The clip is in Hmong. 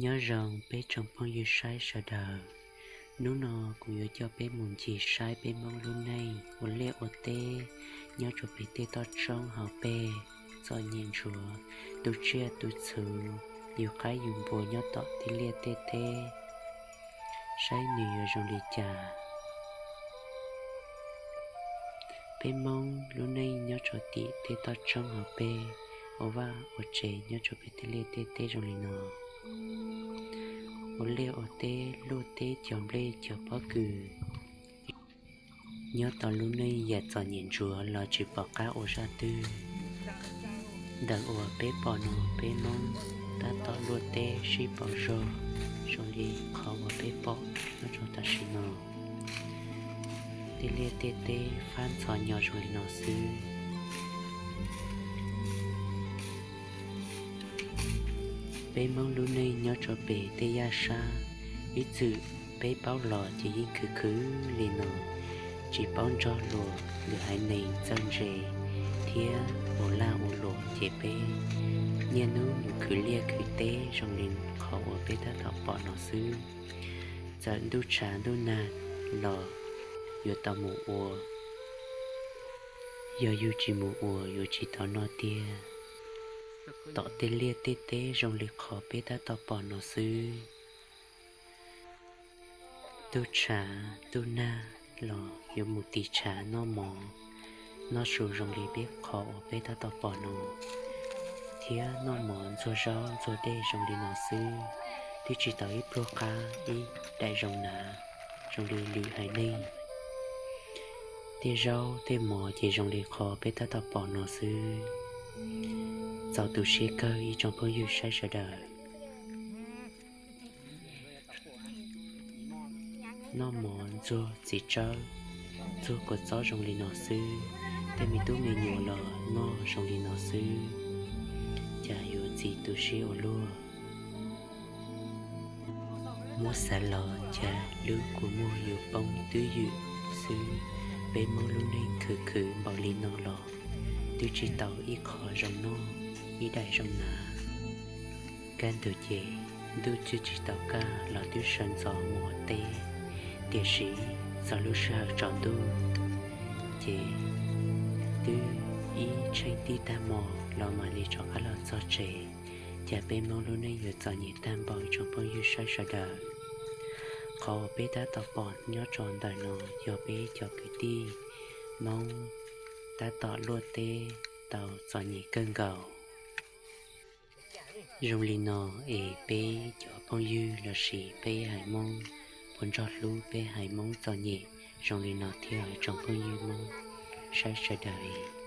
Nyob zoo peb tsoom phooj ywg saib sawv daws, hnub no kuv yuav coj peb mus ncig saib peb Hmoob lub neej ua liaj ua teb nyob rau pem tej toj roob hauv pes, txom nyem ntsuav, tu tsiaj tu txhu, yug qaib yug npua nyob tom tej liaj tej teb, saib nws yuav zoo li cas. Peb Hmoob lub neej nyob rau tim tej toj roob hauv pes, ua vaj ua tsev nyob rau pem tej liaj tej teb zoo li no, ua liaj ua teb luaj teb cog nplej cog pob kws. Nyob tau lub neej yam txom nyem ntsuav los tsis pom qab ua zaj twg. Ntawm uas peb pom no peb Hmoob tab tom luaj teb sib pauv zog zoo li qhov uas peb pom nyob rau tam sim no. Tej liaj tej teb fab ntxhov nyo zoo li no xwb. Peb Hmoob lub neej nyob rau pem tej yaj sab, ib txwm peb paub los ces yeej khwv khwv li no, tsis paub nrog luag lwm haiv neeg txawj ntse thiab ua laj ua luam ces peb niaj hnub mus khwv liaj khwv teb zoo li qhov uas peb tab tom pom no xwb. Txawm ntuj tshav ntuj nag los yuav tau mus ua, yog yus tsis mus ua yuav tsis tau noj tiag. Tom tej liaj tej teb zoo li qhov peb tab tom pom no xwb. Ntuj tshav ntuj nag los yuav mus tiv tshav noj mov noj su zoo li peb qhov uas peb tab tom pom no, thiab noj mov ntxuag zaub ntxuag dej zoo li no xwb, twb tsis tau ib pluag qab ib daim zoo nav zoo li lwm haiv neeg. Tej zaub tej mov ces zoo li qhov peb tab tom pom no xwb. Txaus tu siab kawg ib tsoom phooj ywg saib sawv daws. Noj mov ntxuag txiv tsawb, ntxuag kua txob zoo li no xwb, tej me tub me nyuam los noj zoo li no xwb, cas yuav txi tu siab ua luaj. Muab xav los cas lub kua muag yuav poob twb ywm xwb. Peb Hmoob lub neej khwv khwv npaum li no los twb tsis tau ib qho zoo noj, ib daim zoo nav. Kaj ntug ces ntuj twb tsis tau kaj los twb sawv ntxov mus ua teb, tiam sis txog lub sij hawm tsaus ntuj ces twb ib tsheej tib tag hmo los mam li rov qab los txog tsev. Cas peb Hmoob lub neej yuav txom nyem tag npaum tsoom phooj ywg saib sawv daws. Qhov uas peb tab tom pom nyob rau ntawm no yog peb cov kwv tij Hmoob tab tom luaj teb tau txom nyem kawg nkaus. Zoo li no es peb cov phooj ywg lossis peb haiv Hmoob puas nrog hlub peb haiv Hmoob txom nyem zoo li no thiab tsoom phooj ywg Hmoob saib sawv daws.